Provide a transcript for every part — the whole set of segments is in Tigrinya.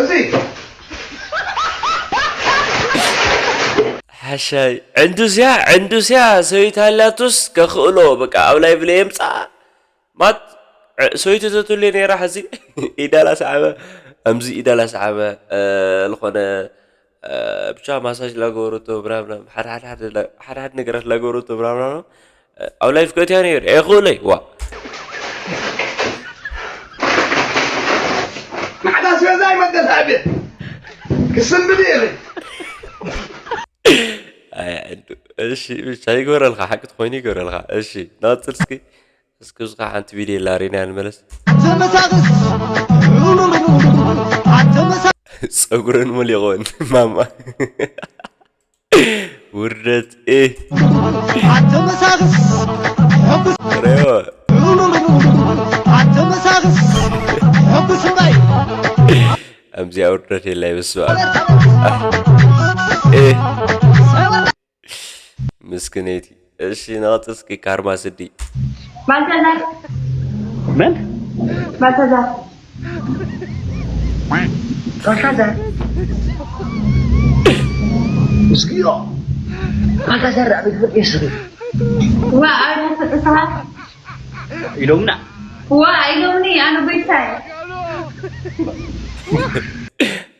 እዚ ሓሻይ ዕንዱስያ ዕንዱስያ ሰበይቲ ሃላቱስ ከኽእሎ በቃ ኣብ ላይቭ ለየምፅኣ ማት ሰበይቲ ተትህሉ ነይራ ሕዚ ኢዳላ ሰዓበ ኣምዚ ኢዳላ ሰዓበ ዝኾነ ብቻ ማሳጅ ላገበረቶ ምናምን ሓደ ሓደ ነገራት ላገበረቶ ምናምን ኣብ ላይፍ ከእትያ ነይሩ ኣይኽእለይ ዋ ማዕዳ ስበዛ ይመደስ ኣቤት ክስንብድ የለ እሺ ብቻ ይግበረልካ ሓቂ ትኾይኑ ይግበረልካ እሺ ናፅር እስኪ እስኪ ብዝኻ ሓንቲ ቪድዮ ላሪና ንመለስ ተመሳኽስ ኣተመሳ ፀጉረን መሊቖን ማማ ውርደት እ ኣተመሳኽስ ሕጉስ ረዮ ኣተመሳኽስ ሕጉስ እምባይ ኣብዚኣ ውርደት የላይ በስበ እ ምስክነይቲ እሺ ንቐፅል እስኪ ካርማ ስዲ ባልታዛር መን? ባልታዛር ባልታዛር ምስኪዮ ባልታዛር ኣብ ቤት ፍርዲ የስሪ ዋ ኣነ ስጥታ ኢሎምና ዋ ኢሎምኒ ኣነ ጎይታይ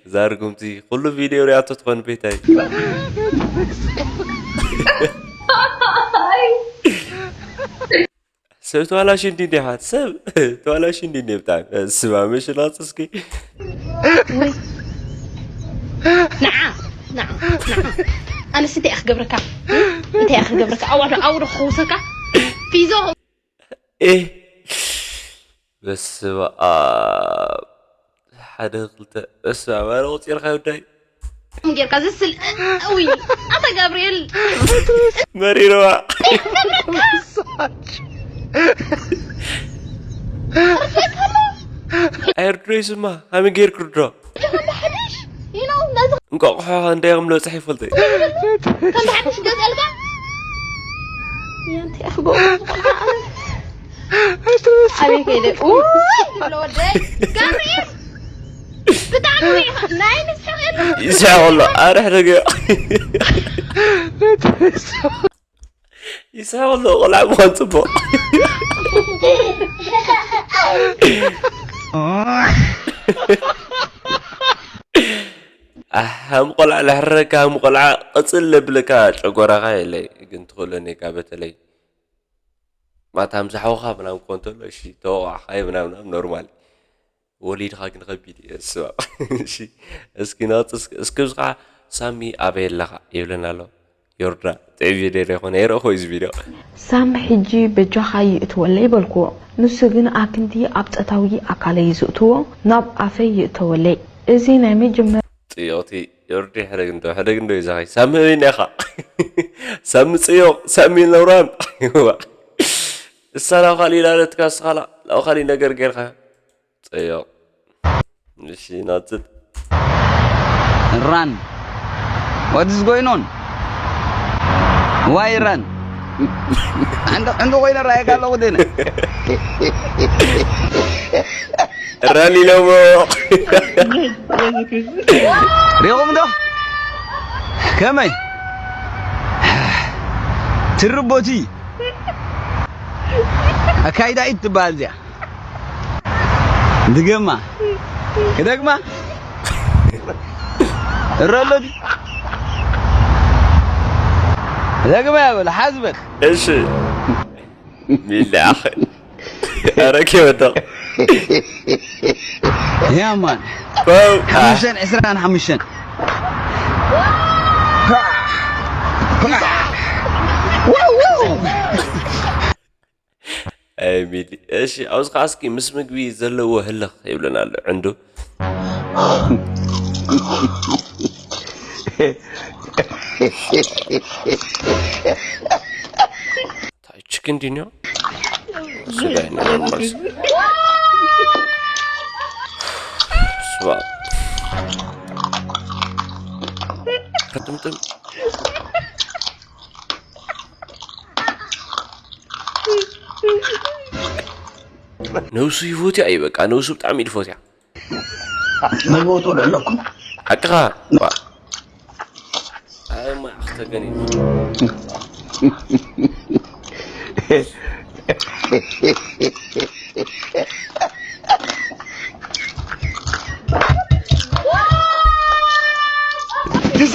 እዛ ርጉምቲ ኩሉ ቪድዮ ሪኣቶ ትኾን ቤታይ ሰብ ተዋላሽ እንዲ እንዲሓት ሰብ ተዋላሽ እንዲ እንዲ ብጣዕሚ ስማ ምሽ ናፅስኪ ንዓ ንዓ ንዓ ኣነስ እንታይ እየ ክገብረካ እንታይ እየ ክገብረካ ኣዋዶ ኣውዶ ክኸውሰካ ፊዞ ኤህ በስመ ኣብ ሓደ ክልተ በስመ ኣብ ኣረ ቆፂርካ ይወዳይ ጌርካ ዝስል ውይ ኣታ ጋብርኤል መሪርዋ ኣይርድሮይ ስማ ሃመ ጌር ክርድሮ እንቋቑሖ እንዳ ከም ለብፅሕ ይፈልጠ ከም ሓድሽ ገዝአልካ ያንቲ ኣኽብኦ ኣበይ ከይደ ውይ ይብሎ ወደይ ጋብርኤል ብጣዕሚ ናይ ንስሕቕ የለ ይስሕቕ ኣሎ ኣረ ሕደገዮ ይስሕቕ ኣሎ ቆልዓ ምዃን ፅቡቕ ሃም ቆልዓ ለሕረካ ሃም ቆልዓ ቅፅል ለብለካ ጨጎራኻ የለይ ግን ትኽእሎ ኔካ በተለይ ማታ ምሳሕውኻ ምናምን ክኾን ተሎ እሺ ተወቃዕኻዮ ምናምናም ኖርማል ወሊድኻ ግን ከቢድ እዩ ስማ እሺ እስኪ ነቕጽ እስኪ እስኪ ብዝኻ ሳሚ ኣበይ ኣለኻ ይብለና ኣሎ ዮርዳ ጥዕም ቪድዮ ዶ ይኾነ ይረእኾ እዩ ቪድዮ ሳሚ ሕጂ በጃኻ ይእትወለይ በልክዎ። ንሱ ግን ኣክንዲ ኣብ ጸታዊ ኣካለይ እዩ ዝእትዎ፣ ናብ ኣፈይ ይእተወለይ። እዚ ናይ መጀመርያ። ጥዮቲ ዮርዲ ሕደግ እንዶ ሕደግ እንዶ ይዛኸይ ሳሚ ህበይና ኢኻ ሳሚ ጽዮቕ ሳሚ ነውራም እሳ ናብ ካልእ ኢላለትካ እስኻ ናብ ካልእ ነገር ጌርካ ጽዮቕ እሺ ናጽት Run. What is going on? Why run? Ando ando koy na raya kalo ko din. Run ኢሎሞ። ሪኹም ዶ? ከመይ? ትርቦቲ ኣካይዳ ኢት ትበሃል እዚኣ። ድገማ። ክደግማ። ረሎ ድዩ? ደግማ ያ በል፣ ሓዝ በል። እሺ ሚሊ ኣኸ ኣረ ከወደቕ ያ ማን። ዋው ሓሙሽተን ዕስራን ሓሙሽተን። ኣይ ሚሊ። እሺ ኣብዚ ከዓ እስኪ ምስ ምግቢ ዘለዎ ህልኽ ይብለና ኣሎ ዕንዱ። ታይ ችክን ድንዮ ስጋ ይነበር ማለት ስባ ክትምጥም ነብሱ ይፎትያ እዩ። በቃ ነብሱ ብጣዕሚ እዩ ዝፎትያ። መግቦት ወደ ኣለኩም ሓቅኻ ዋ። ኣማ ኣኽተገኒ ግዛ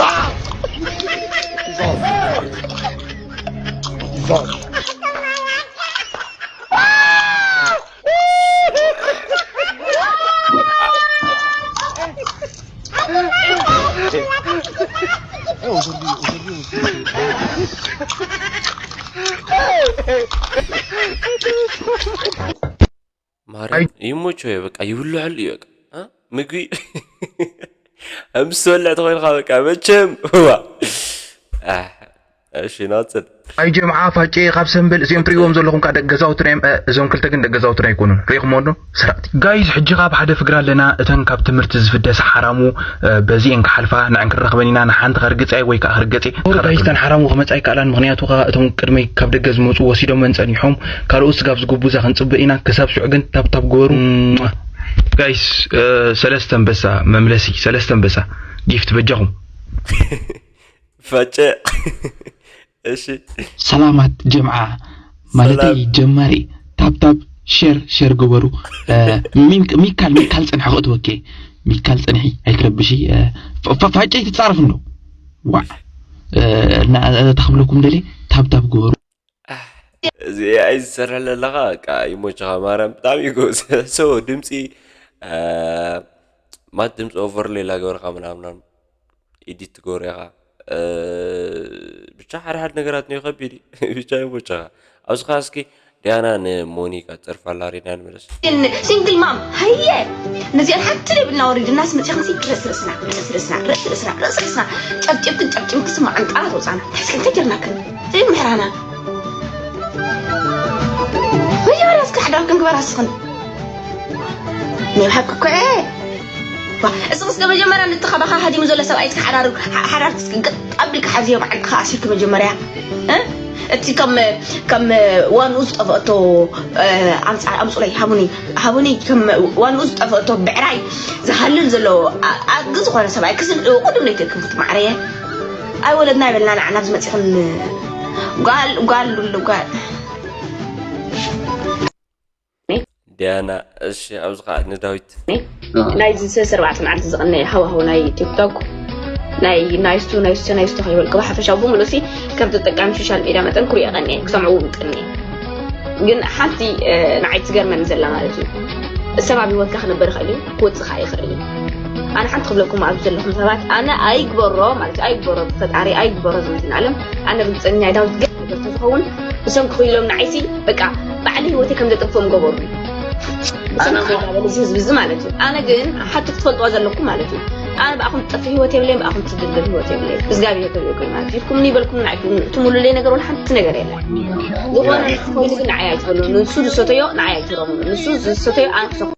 ማርያም ይሞቸው በቃ ይብልዐሉ እዩ በቃ እ? ምግቢ ምስ ትበልዕ ተኮይንካ በቃ መቸም ዋ ኣሕ፣ እሺ ናፅል ኣይ ጀምዓ ፋጨ ካብ ሰንበል እዚኦም ትሪእዎም ዘለኹም ከዓ ደቂ ገዛውትና እዮም። እ፣ እዞም ክልተ ግን ደቂ ገዛውትና ኣይኮኑን። ሪኢኹምዎ ዶ? ሰራቕቲ ጋይዝ። ሕጂ ካብ ሓደ ፍግራ ኣለና። እተን ካብ ትምህርቲ ዝፍደሳ ሓራሙ እ፣ በዚኤን ክሓልፋ ንዕን ክንረኽበን ኢና። ንሓንቲ ከርግፀ ወይ ከዓ ክርገፀ ጋይዝ። እተን ሓራሙ ክመፃ ኣይከኣላን። ምክንያቱ ከዓ እቶም ቅድመይ ካብ ደገ ዝመፁ ወሲዶመን ፀኒሖም። ካልኦት ስጋብ ዝጉብዛ ክንፅበ ኢና። ክሳብ ሽዑ ግን ታብታብ ግበሩ። ጋይስ እ፣ ሰለስተ ኣንበሳ መምለሲ፣ ሰለስተ ኣንበሳ ጊፍት በጃኹም። ፋጨ እሺ ሰላማት ጀምዓ ማለተይ ጀማሪ ታብታብ ሸር ሸር ግበሩ። እ፣ ሚንክ- ሚካል ሚካል ፀንሐ ክእትወኬ ሚካል ፀንሒ ኣይትረብሺ። እ፣ ፋ- ፋ- ፋጨይ ትፃረፍ እንዶ ዋዕ እ፣ እና እታ ክብለኩም ደልየ ታብታብ ግበሩ። እዚ ኤኣይ ዝሰርሕ ለለኻ በቃ ይሞችኻ ማርያም ብጣዕሚ እዩ ጎበዝ። ሶ ድምፂ እ፣ ማት ድምፂ ኦቨርሌ ላገበርካ ምናምናም ኤዲት ትገብሮ ኢኻ እ፣ ብቻ ሓደ ሓደ ነገራት ነው ከቢድ እዩ። ብቻ ይሞችኻ ኣብዚ ኸዓ እስኪ ዲያና ንሞኒካ ትፀርፋ ኣላ ሪና ንመለስ ሲንግል ማም ሃየ ነዚኣን ሓንቲ ደብልና ወሪድናስ መፂኹምሲ ርእሲ ርእስና ርእሲ ርእስና ርእሲ ርእስና ርእሲ ርእስና ጨብጭብክን ጨብጭብክን ስማዕ ዕንጣራ ተውፃና ሕስኪ እንታይ ጀርናክን ዘይምሕራና መጀመርያ እስኪ ሓዳርክን ግበራ ስኽን ናይ ብሓቂ እኮ እየ ዋ፣ እስኺ እስከ መጀመርያ ንትኻ ባኻ ሃዲሙ ዘሎ ሰብኣይ እስከ ሓዳር ሓ- ሓዳር እስከ ገጥ ኣቢልካ ሓዝዮ ብዓንቅኻ ኣሲርኪ መጀመርያ እ? እቲ ከም ከም ዋንኡ ዝጠፍአቶ እ፣ ኣምፃ ኣምፁለይ ሃቡኒ ሃቡኒ ከም ዋንኡ ዝጠፍአቶ ብዕራይ ዝሃልል ዘሎ ኣ- ኣድጊ ዝኾነ ሰብኣይ ክስምዑ ቅድም ለይትልክም ክትማዕረየ ኣይወለድና ይበልና ንዓና ኣብዚ መፂኽን ጓል ጓል ሉሉ ጓል ዲያና እሺ ኣብዚ ከዓ ንዳዊት ናይዚ ሰለስተ ኣርባዕተ መዓልቲ ዝቐነየ ሃዋህው ናይ ቲክቶክ ናይ ናይስቱ ናይስቱ ናይስቱ ከይበልኩ ብሓፈሻዊ ብምሉእ ሲ ከም ተጠቃሚ ሶሻል ሜድያ መጠን ክሪኦ ቀንየ ክሰምዑ እውን ቀንየ ግን ሓንቲ እ፣ ንዓይ ትገርመኒ ዘላ ማለት እዩ ሰብ ኣብ ህይወትካ ክነበር ይኽእል እዩ ክወፅእ ከዓ ይኽእል እዩ ኣነ ሓንቲ ክብለኩም ኣብዚ ዘለኹም ሰባት ኣነ ኣይግበሮ ማለት እዩ ኣይግበሮ ፈጣሪ ኣይግበሮ ዝመትን ዓለም ኣነ ብግፀኛ ዳዊት ገ ነገር ተዝኸውን እሶም ክኽኢሎም ንዓይሲ በቃ ባዕሊ ህይወተይ ከም ዘጥፍኦም ገበሩ እሶም ክኽኢላ በሉ እዚ ህዝቢ እዚ ማለት እዩ ኣነ ግን ሓንቲ ክትፈልጥዋ ዘለኩም ማለት እዩ ኣነ ብኣኹም ትጠፍ ህይወት የብለይን ብኣኹም ትድልል ህይወት የብለይን እግዚኣብሔር ተሪኦኩም ማለት እዩ ኢልኩም ንይበልኩም ንዓይኩም ትምሉለይ ነገር እውን ሓንቲ ነገር የለን ዝኾነ ንሱ ኮይኑ ግን ንዓይ ኣይትበሉ ንሱ ዝሰተዮ ንዓይ ኣይትረሙ ንሱ ዝሰተዮ ኣነ ክሰኩ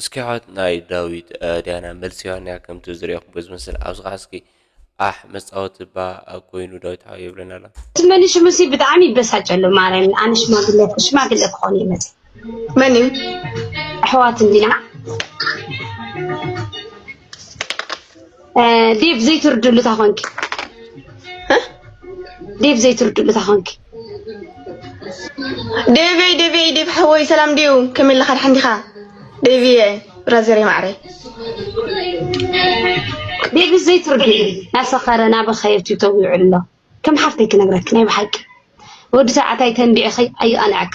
እስኪ ኣሕዋት ናይ ዳዊት እ፣ ዲያና መልሲ ዮሃንያ ከምቲ ዝሪኦኹምዎ ዝመስል ኣብዚ ኸዓ እስኪ ኣሕ መጻወቲ እባ ኮይኑ ዳዊት ሓወይ ይብለና ኣሎ። ትመኒ ሽሙሲ ብጣዕሚ ይበሳጭ ኣሎ ማርያም ኣነ ሽማግለ ሽማግለ ክኾን ይመጽ መን እዩ? ኣሕዋት እንዲና እ፣ ዴቭ ዘይትርድሉ ታኾንኪ ዴቭ ዘይትርድሉ ታኾንኪ ዴቪ ዴቪ ዴቭ ሓወይ ሰላም ድዩ? ከመይ ኣለኻ? ደሓን ዲኻ? ዴቪ ብራዘር ማዕረይ ዴቪ ዘይትርድሉ ናሰኸረ ናበኸየ ቲክቶክ ይውዕል ኣሎ ከም ሓፍተይ ክነግረክ ናይ ብሓቂ ወዲ ተባዕታይ ተንቢዕኸይ ኣይቐንዐካ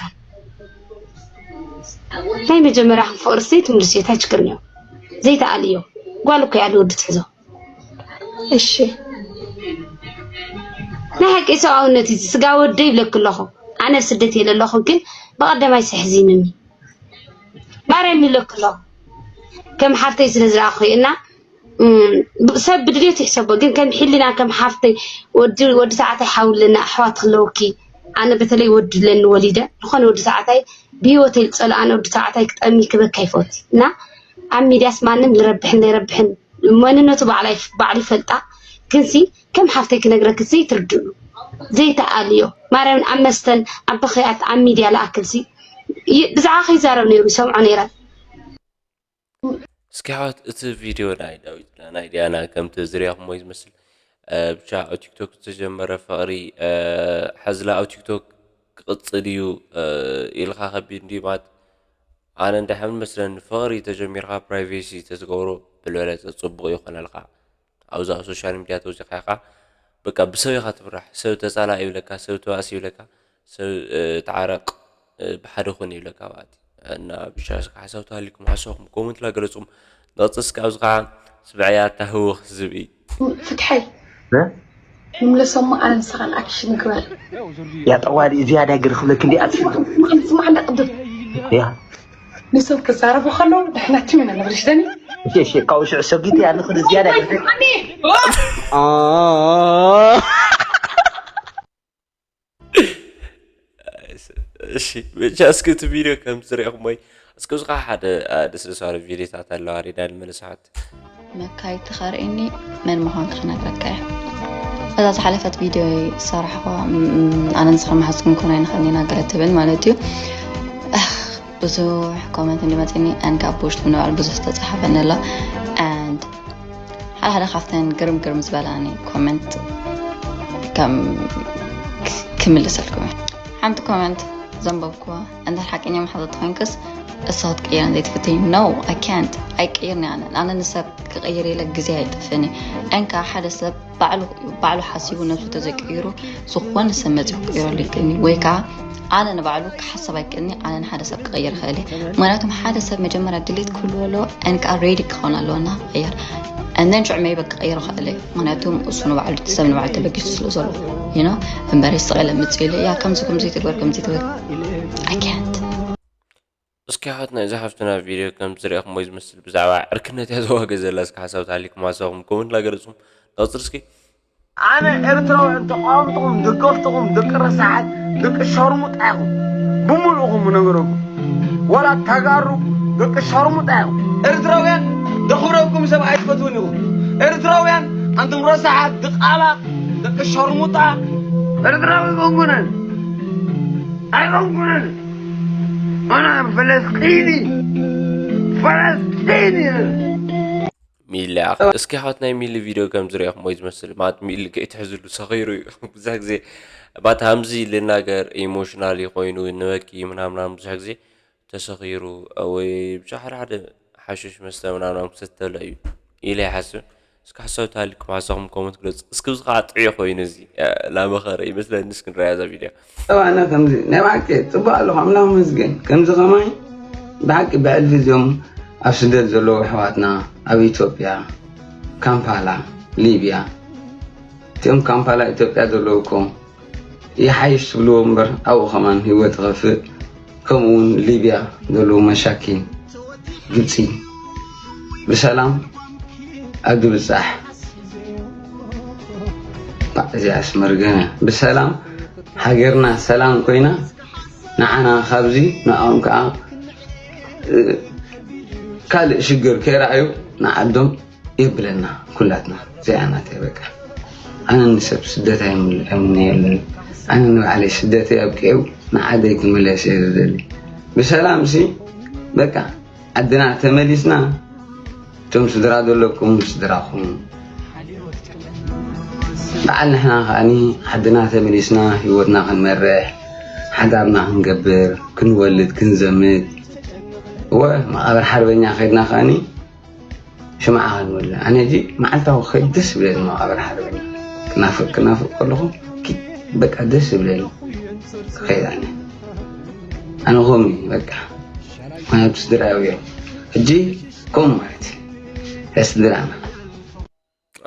ናይ መጀመርያ ከም ፍቕሪ ሰይ ትምልስዮ ታይ ችግር እኒኦ ዘይተኣልዮ ጓል እኮ ያለ ወዲ ትሕዞ እሺ ናይ ሓቂ ሰብኣውነት እዩ ስጋ ወደ ይብለክ ኣለኹ ኣነ ስደት የለ ኣለኹ ግን ብቐደማይ ሰሕዚንኒ ማርያም ይብለክ ኣለኹ ከም ሓፍተይ ስለ ዝረኣኹ እና ሰብ ብድሌት ይሕሰቦ ግን ከም ሕልና ከም ሓፍተይ ወዲ ወዲ ተባዕታይ ሓውለና ኣሕዋት ክለውኪ ኣነ በተለይ ወዲ ለኒ ወሊደ ዝኾነ ወዲ ተባዕታይ ብህይወተይ ዝፀልኣነ ወዲ ተባዕታይ ክጠሚ ክበካ ይፈት እና ኣብ ሚድያስ ማንም ዝረብሕን ዘይረብሕን መንነቱ ባዕላ ይፍ- ባዕሉ ይፈልጣ ግንሲ ከም ሓፍተይ ክነግረክ ዘይትርድኡ ዘይተኣልዮ ማርያምን ኣብ መስተን ኣብ በኽያት ኣብ ሚድያ ለኣክልሲ ይ- ብዛዕባ ከይዛረብ ነይሩ ይሰምዖ ነይረ እስኪ ኣሕዋት እቲ ቪድዮ ናይ ዳዊት ናይ ዲያና ከምቲ ዝሪኣኹሞ እዩ ዝመስል እ፣ ብቻ ኣብ ቲክቶክ ዝተጀመረ ፍቕሪ እ፣ ሓዝላ ኣብ ቲክቶክ ክቕፅል እዩ እ፣ ኢልካ ከቢድ እንድዩ ማለት ኣነ እንዳሕምን መስለኒ ፍቕሪ ተጀሚርካ ፕራይቬሲ ተትገብሮ ብልበለፀ ፅቡቕ ይኾነልካ ኣብዛ ኣብ ሶሻል ሚድያ ተወፂኻ ኢኻ በቃ ብሰብ ኢኻ ትምራሕ ሰብ ተፃላእ ይብለካ ሰብ ተባእስ ይብለካ ሰብ እ፣ ተዓረቕ እ፣ ብሓደ ኩን ይብለካ ማለት እዩ እና ብቻ እስከ ሓሳብ ተሃሊኩም ሓሳብኩም ኮመንት ላ ገለፁም ንቕፅል እስከ ኣብዚ ከዓ ስምዐያ ኣታ ህውኽ ዝብኢ ፍትሐይ ንምለሶሞ ኣነ ንስኻን ኣክሽን ንግበር ያ ጠዋሊ ዝያዳ ገለ ክብለክ እንዲ ኣትፍልጡ ስማዕ እንዳቅድም ያ ንሰብ ክዛረቡ ከለዉ ድሕነትም ኢና ንብርሽተኒ እሺ እሺ ካብኡ ሽዑ ሰጊት ያ ንኽድ ዝያዳ ገለ እሺ ብቻ እስኪ እቲ ቪድዮ ከም ዝሪእኹም ወይ እስኪ እዚ ከዓ ሓደ አ፣ ደስ ደስ ባለ ቪድዮታት ኣለዋ ሪዳ ንመለሳት መካይድቲ ከርእኒ መን ምዃንኪ ክነግረካ እየ እዛ ዝሓለፈት ቪድዮ ዝሰራሕኹዋ ኣነ ንስኻ መሓዝኩም ኮነ ኣይንኽእልን ኢና ገለ ትብል ማለት እዩ ብዙሕ ኮመንት እንዲመፅኒ ኣን ካብ ውሽጢ ምንባል ብዙሕ ዝተፃሓፈኒ ኣሎ and ሓደ ሓደ ካብተን ግርም ግርም ዝበላኒ ኮመንት ከም ክምልሰልኩም እየ ሓንቲ ኮመንት ዘንበብኩዋ እንድሕር ሓቀኛ መሓዛ ተኮይንክስ እሳ ክትቅይረን ዘይትፍትኒ no I can't ኣይቀይርን ኣነ ኣነ ንሰብ ክቀይር ኢለ ግዜ ኣይጠፍእኒ እንካ ሓደ ሰብ ባዕሉ ባዕሉ ሓሲቡ ነብሱ ተዘይቀይሩ ዝኾነ ሰብ መፂኡ ክቀይረሉ ይክእልኒ ወይ ከዓ ኣነ ንባዕሉ ክሓሰብ ኣይክእልኒ ኣነ ንሓደ ሰብ ክቀይር ይኽእል እየ ምክንያቱም ሓደ ሰብ መጀመርያ ድሌት ክህልዎ ኣለዎ and ከዓ ሬዲ ክኸውን ኣለዎ እና ክቀየር and then ሽዑ maybe ክቀይሮ ይኽእል እየ ምክንያቱም እሱ ንባዕሉ እቲ ሰብ ንባዕሉ ተበጊሱ ስለ ዘሎ you know እምበር ይስቕ ኢለ ምፅእ ኢለ እያ ከምዚ ከምዚ ትግበር ከምዚ ትግበር I can't እስኪ ሓት ናይዚ ሓፍትና ቪድዮ ከም ዝሪእኹሞ ዝመስል ብዛዕባ ዕርክነት እያ ዘዋገ ዘላ እስኪ ሓሳብ ተሃሊኩም ሓሳብኩም ኮመንት ላገለፅኩም ንቐፅል እስኪ ኣነ ኤርትራውያን ተቃወምትኹም ደገፍትኹም ደቂ ረሳሓት ደቂ ሸርሙጣ ኢኹም ብምልእኹም ነግረኩም ወላ ተጋሩ ደቂ ሸርሙጣ ኢኹም ኤርትራውያን ደኽብረኩም ሰብ ኣይትፈትውን ኢኹም ኤርትራውያን ኣንቱም ረሳሓት ድቃላ ደቂ ሸርሙጣ ኤርትራዊ ኣይኮንኩንን ኣይኮንኩንን ኣነ ፈለስጢኒ ፈለስጢኒ ሚሊ ኣኸ እስኪ ሓወት ናይ ሚሊ ቪድዮ ከም ዝሪኦ ክሞ ዝመስል ማለት ሚሊ ከይትሕዝሉ ሰኺሩ እዩ ብዙሕ ግዜ ባት ሃምዚ ልናገር ኢሞሽናል ኮይኑ ንበኪ ምናምናም ብዙሕ ግዜ ተሰኺሩ ወይ ብቻ ሓደ ሓደ ሓሽሽ መስተ ምናምናም ክሰተለ እዩ ኢለ ይሓስብ እስኪ ሓሳብ ተሃሊኩም ሓሳኹም ኮመንት ግለፁ እስኪ እዚ ከዓ ጥዑይ ኮይኑ እዚ ላመኸረ ይመስለኒ እስኪ ንረያ እዛ ቪድዮ እዋና ከምዚ ናይ ብሓቂ ፅቡቅ ኣለኹ ኣምላኽ መስገን ከምዚ ከማይ ብሓቂ ብዕልፊ እዚኦም ኣብ ስደት ዘለዉ ኣሕዋትና ኣብ ኢትዮጵያ ካምፓላ ሊብያ እቲኦም ካምፓላ ኢትዮጵያ ዘለዉ እኮ ይሓይሽ ትብልዎ እምበር ኣብኡ ከማን ህይወት ይኸፍእ ከምኡ እውን ሊብያ ዘለዉ መሻኪን ግብፂ ብሰላም ኣብ ድብፃሕ እዚኣስ መርገመ ብሰላም ሃገርና ሰላም ኮይና ንዓና ካብዚ ንዕኦም ከዓ ካልእ ሽግር ከይረኣዩ ንዓዶም የብለና ኩላትና። እዚኣ ናተይ በቃ። ኣነ ንሰብ ስደት ኣይምነየሉን። ኣነ ንባዕለይ ስደተይ ኣብቂዑ ንዓደይ ክምለስ እየ ዝደሊ። ብሰላም ሲ በቃ ዓድና ተመሊስና እቶም ስድራ ዘለኩም ስድራኹም በዓል ንሕና ከዓኒ ዓድና ተመሊስና ህይወትና ክንመርሕ ሓዳርና ክንገብር ክንወልድ ክንዘምድ እወ መቓብር ሓርበኛ ከድና ከዓኒ ሽምዓ ክንወልዕ ኣነ ሕጂ መዓልታዊ ክኸይድ ደስ ይብለኒ መቓብር ሓርበኛ ክናፍቅ ክናፍቅ ከለኹ ኪድ በቃ ደስ ይብለኒ ክኸይድ ኣነ ኣነ ከምኡ እዩ በቃ ምክንያቱ ስድራዊ እዮም ሕጂ ከምኡ ማለት እዩ ስድራና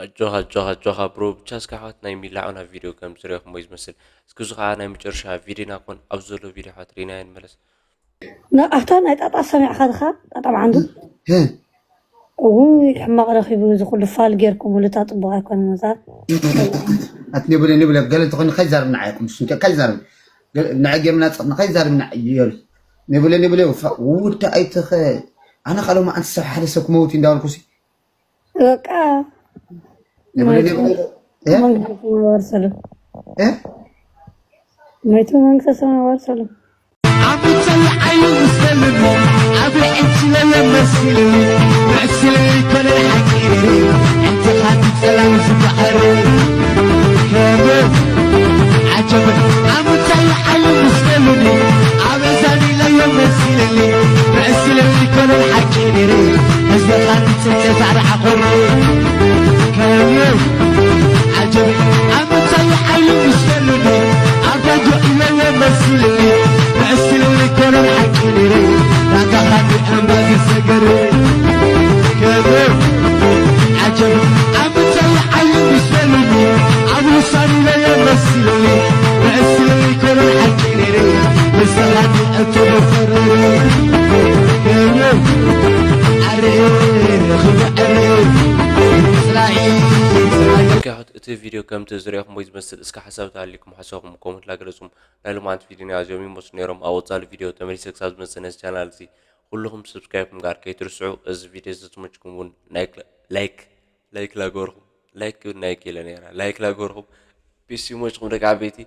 ኣጆኻ ኣጆኻ ኣጆኻ ብሮ ብቻ እስካ ኣሕዋት ናይ ሚላዖን ኣብ ቪድዮ ከም ዝሪኦኹሞ እዩ ዝመስል እስኪ እዚ ከዓ ናይ መጨረሻ ቪድዮና ኮን ኣብ ዘሎ ቪድዮ ኣሕዋት ሪና ንመለስ ኣታ ናይ ጣጣ ሰሚዕካ ድካ ጣጣ መዓንዱ እውይ ሕማቅ ረኪቡ እዚ ኩሉ ፋል ጌርኩምሉ እታ ፅቡቅ ኣይኮነን እዛ ኣት ንብለ ንብለ ገለ እንተኮይኑ ከይዛርብ ንዓይኩም እሱ እንታይ ከይዛርብ ንዐ ጌርና ጸቕና ከይዛርብ ንዓይ ይበሉ ንብለ ንብለ ውዳ ኣይትኸ ኣነ ካልኦ መዓንቲ ሰብ ሓደ ሰብ ክመውት እንዳበልኩ ሲ በቃ ንብለ ንብለ እ መንግስቲ ሰማይ ወርሰሉ እ መይቱ መንግስቲ ሰማይ ወርሰሉ ኣብ ጸላዓዩ ዝሰልም ኣብ ዕጅለለ መሲልኒ መሲልኒ ኮነ ሓቂ እንተ ሓንቲ ጸላም ዝበዓር ከም ዓጀብ ኣብ ጸላዓዩ ዝሰልኒ ኣብ ዛኒለዮ መሲልኒ መሲልኒ ኮነ ሓቂ ነይሩ ህዝቢ ሓንቲ ጽንተ ሳዕሪ ዓኾር ከም ዓጀብ ኣብ ጸላዓዩ ዝሰልኒ ኣብ ዳንጆ ኢለዮ መሲልኒ መሲልኒ ኮነ ሓቂ ነይሩ ናጋኻኒ እምባ ዝሰገር ከም ዓጀብ ኣብ ምንታይ ዓለም ይስለኒ ኣብ ውሳኔ ላይ የመስልኒ መእስልኒ ኮነ ሓቂ ነይረ ንስኻኒ እትበፈረ ኣረ ክብዕረ እስራኤል እቲ ቪድዮ ከምቲ ዝሪኦኹም ወይ ዝመስል እስከ ሓሳብ ተሃሊኩም ሓሳብኩም ኮመንት ላገለጹም ናይ ሎማዓንቲ ቪድዮ ናይ ኣዚኦም ይመስሉ ነይሮም ኣብ ወጻሉ ቪድዮ ተመሊሰ ክሳብ ዝመጽእ ነዚ ቻናል እዚ ኩልኹም ሰብስክራይብ ምግባር ከይትርስዑ እዚ ቪድዮ ዝተመችኩም እውን ላይክ ላይክ ላይክ ላገበርኩም ላይክ ክብል ናይክ ኢለ ነይራ ላይክ ላገበርኩም ፒስ ይመችኩም ደቂ ዓበይቲ